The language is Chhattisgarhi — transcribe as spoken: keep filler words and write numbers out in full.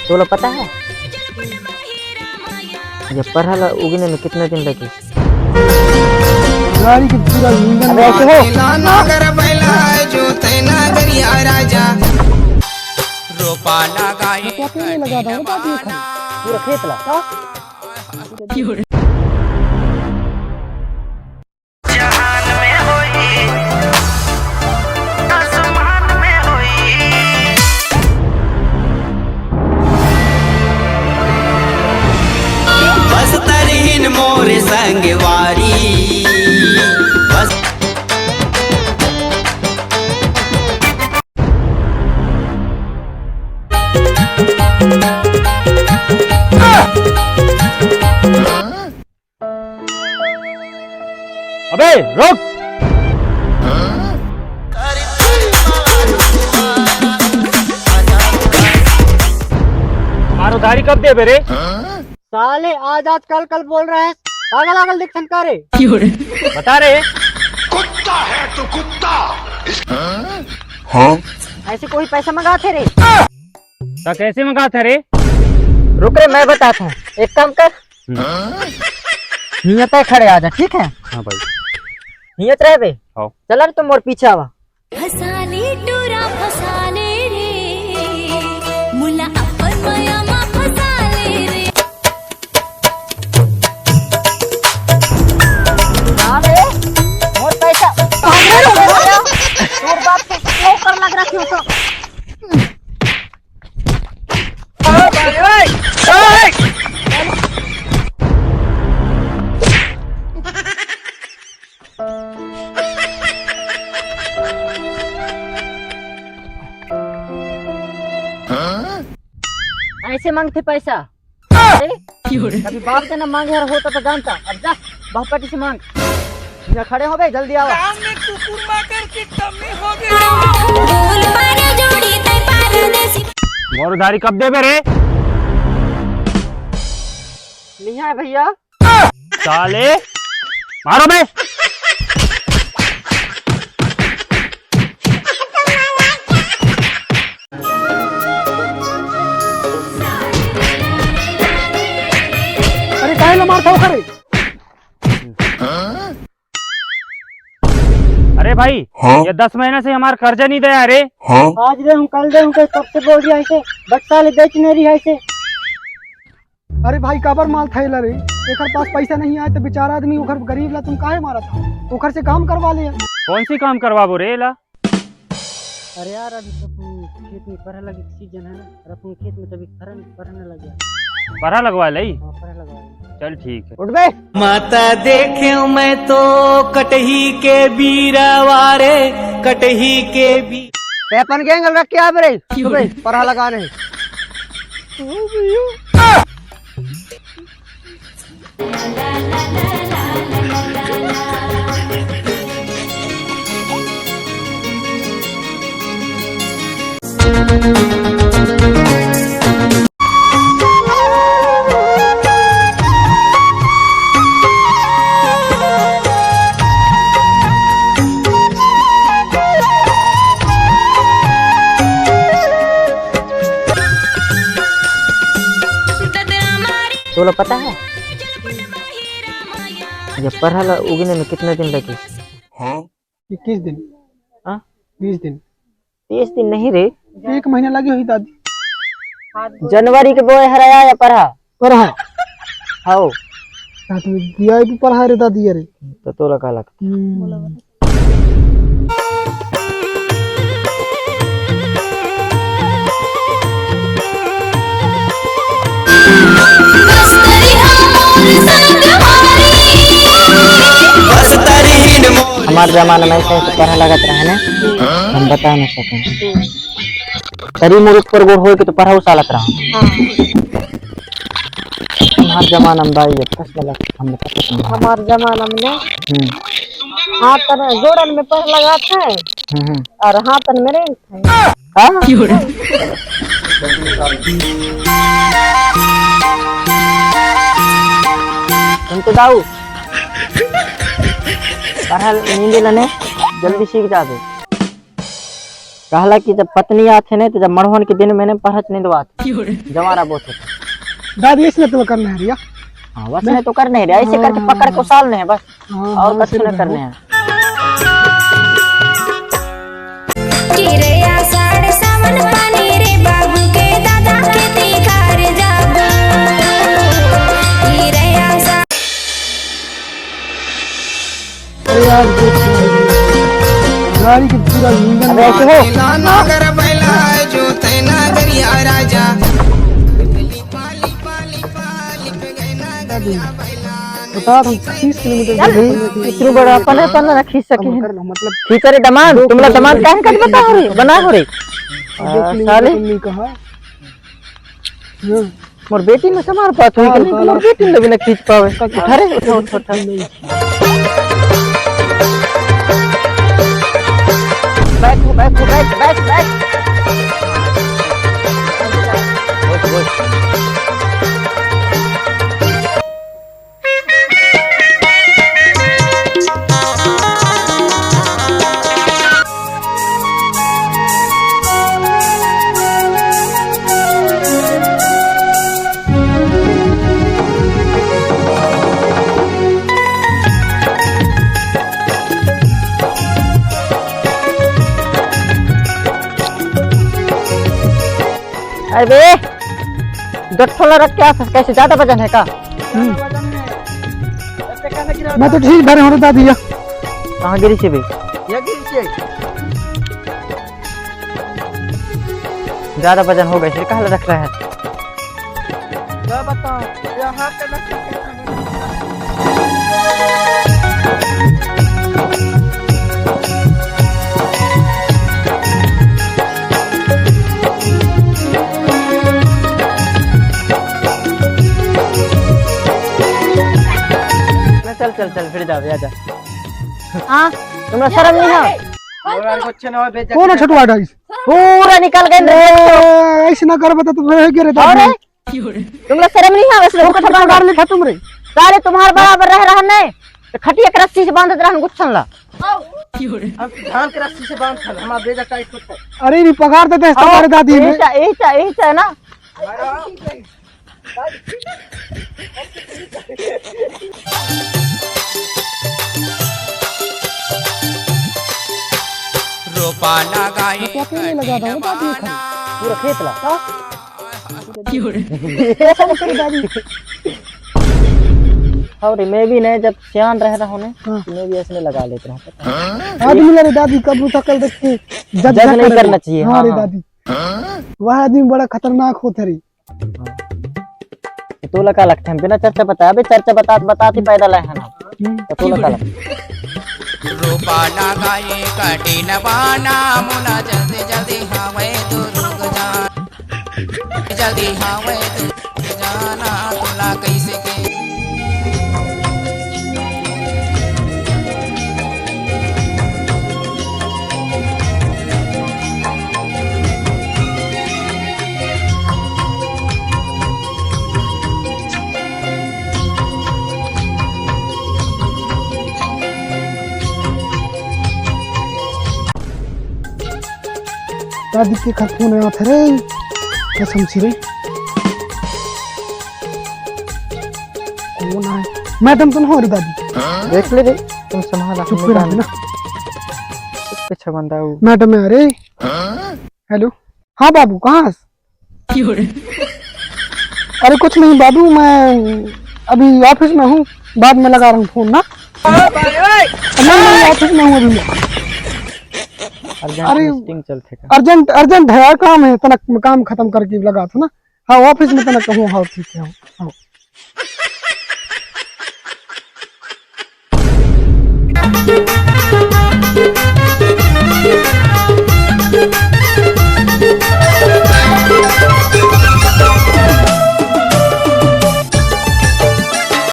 तोला पता है, ये परहा ला उगने में कितना दिन लगे? गाड़ी के पूरा इंजन अबे, ऐसे हो। नागर बैला है जो तैना गरिया राजा। रोपा लगाए क्या पेड़ लगा रहा हूँ, बात ये खा। पूरा खेत ला। जहान में होई, आसमान में होई। बस तरहीन मोर संगवारी, बस। अबे रुक। मार उधारी कब देबे रे? साले आज आज कल कल बोल रहा है, पागल आगल दिखथन का रे? बता रे। कुत्ता है तू, कुत्ता। हाँ? ऐसे कोई पैसा मंगाथे रे? त कैसे मंगाथा रे? रुक रे, मैं बताथा। एक काम कर, हम्म। हियाँ तय खड़े आ जा, ठीक है? हाँ भाई। हियाँ रहबे। हाँ। चला रे, तुम मोर पीछे आवा। फसाले टोरा फसाले रे, मुला अपन मया मा फसाले रे। हाँ बे, मोर पैसा। तोर बाप से नौकर लग रहा क्यों तो? ऐसे मांगथे पैसा। अरे, कभी बाप से ना मांगे हर होता तो जानता। अब जा, बाप पार्टी से मांग। यहाँ खड़े हो बे, जल्दी आओ। काम में कुकुर माकर की कमी हो गई। बोल मारे जोड़ी तै परदेसी। मोर उधारी कब देबे रे? नहीं है भैया। साले, मारो बे। अरे काहे ला मारता हो करे? अरे भाई, हाँ? ये दस महीना से हमार कर्जा नहीं दे रे। हाँ? आज दे हूँ, कल दे हूँ, कब से बोल रहा है इसे, बच्चा ले बेच नहीं रही है इसे। अरे भाई, काबर मारथा एला रे? एकर पास पैसा नहीं आए तो बेचारा आदमी, ओकर गरीब ला तुम काहे मारथा? ओकर से काम करवा ले। कौन सी काम करवाबो रे एला? अरे यार, अभी तो अपन खेत में परहा लगे के सीजन है ना, और अपन खेत में तभी परहा, परहा न लगे। परहा लगवा ले। हाँ, परहा लगवा ले। चल ठीक है। उठ बे। माता देखे मैं तो कटही के बीरावा रे, कटही के बी- ते अपन गैंग रख के आ बे, परहा लगाने। तोला पता है, ये परहा ला उगने में कितना दिन लगे? हाँ? इक्कीस दिन। हाँ? बीस दिन। तीस दिन नहीं रे। एक महीना लगे हुई दादी। जनवरी के बोए हर आया या परहा? परहा। हाओ। हाँ, तो दिया भी परहा रे दादी, अरे। तो तोला का लगता? हम्म। हमार जमाना में ऐसे ऐसे परहा लगत रहे ना, हम बता ना सकें। तरी मुरुख पर गोड़ होए के तो परहा उसालत रहा। हमार जमाना में भाई, ये फसला लग, हम बता सकते हैं। हमार जमाना में ना, हम्म। हाथ पर जोड़न में परहा लगात है, हम्म, हम्म। और हाथन में रेंगत है। हाँ? तुम तो दाऊ। परहा नींदे लने, जल्दी सीख जाबे। कहला कि जब पत्नी आथे नहीं तो जब मड़हन के दिन में नहीं पहरच नहीं दवात। जवारा बोथे। दादी, इसने तो करना है रिया। हाँ, बस नहीं तो करने है रिया, ऐसे करके पकड़ के उसालने है बस। हाँ, और हाँ, कछु नहीं करने है। कि रे आषाढ़ सावन पानी रे बाबू के दादा के तिखार जाबू। कि रे आषाढ़ अरे यार, देख, गाड़ी के पूरा इंजन अबे, ऐसे हो। नागर बैला जो तैना गरिया राजा। बता, हम तीस किलोमीटर चल, दूर हैं। इतरू बड़ा अपन है, अपन ना खींच सके हम हैं। कर लो, मतलब, खींच रे दमांद, दो तुमला किलोमीटर दमांद काहे कट बता हो रे, बना हो रे। दो आ, किलोमीटर साले। तुमने कहा। हाँ। मोर बेटी में समार पात हुई कि नहीं, मोर बेटी में भी ना खींच पावे। उठा रे, उठा, उठा, उठा। नहीं। बैठ, बैठ, बैठ, बैठ, बैठ। बैठ, बैठ। अरे बे, दो ठोला रख के आ, कैसे ज्यादा वजन है का? हम्म। मैं तो ठीक धरे हूँ रे दादी, या। कहाँ गिरी छे बे? या गिरी छे। ज्यादा वजन हो गए, फिर कहाँ रख रहे हैं? क्या बताओ, यहाँ के ना चल, चल, चल, फिर जाओ, आजा। हाँ, तुमला शर्म नहीं है? कौन है छोटू आटा इस? पूरा निकल गए। ए, ऐसे ना कर, बता, तुम रह गए रे अरे, दादी। तुमला शर्म नहीं है? वैसे हम कुछ पकड़ ले था तुम रे। साले तुम्हारे बराबर रह रहा नहीं, तो खटिया के रस्सी से बांधत रहन गुच्छन ला। हम धान के रस्सी से बांध था, हमारा बेजा टाइट होता है। अरे, नहीं पकड़ देते हैं हाँ, तुम्हारे दादी ने। यही चा-, यही चा-, यही चा ना। रोपा लगाए तो क्या पहले लगा था, वो बात नहीं था। पूरा खेत ला। कसम से दादी। हाँ रे, मैं भी नहीं, जब सियान रह रहा हूँ ना, हाँ। तो मैं भी ऐसे लगा लेता हूँ। आदमी ला रे दादी, कब उठा कल देख के जज जज नहीं करना चाहिए। हाँ हाँ, रे हाँ। दादी, वह आदमी बड़ा खतरनाक होता रे। तो तोला का लगथे, हम बिना चर्चा बताए, अबे चर्चा बतात बतात ही पैदा लाए हैं ना। हम्म। तो तोला का लगथे? रोपा लगाए कठिन बाना, मोला जल्दी जल्दी हवे तू रुक जा। जल्दी हवे तू जाना, तोला कैसे के दादी के घर फोन आया था रे, कसम से रे। कौन है? मैडम तो ना हो रे दादी। देख ले रे, तुम संभाल चुप रह ना। पीछे बंदा वो। मैडम है रे। हेलो, हाँ बाबू, कहाँ हस? अरे कुछ नहीं बाबू, मैं अभी ऑफिस में हूँ, बाद में लगा रहा हूँ फोन ना। नहीं, नहीं, ऑफिस में हूँ अभी मैं। अर्जेंट अरे, मीटिंग चलथे का? अर्जेंट, अर्जेंट है यार, काम है, तनक काम खत्म करके लगा था ना। हाँ, ऑफिस में तनक हूँ, हाँ, ठीक है, हाँ, हाँ।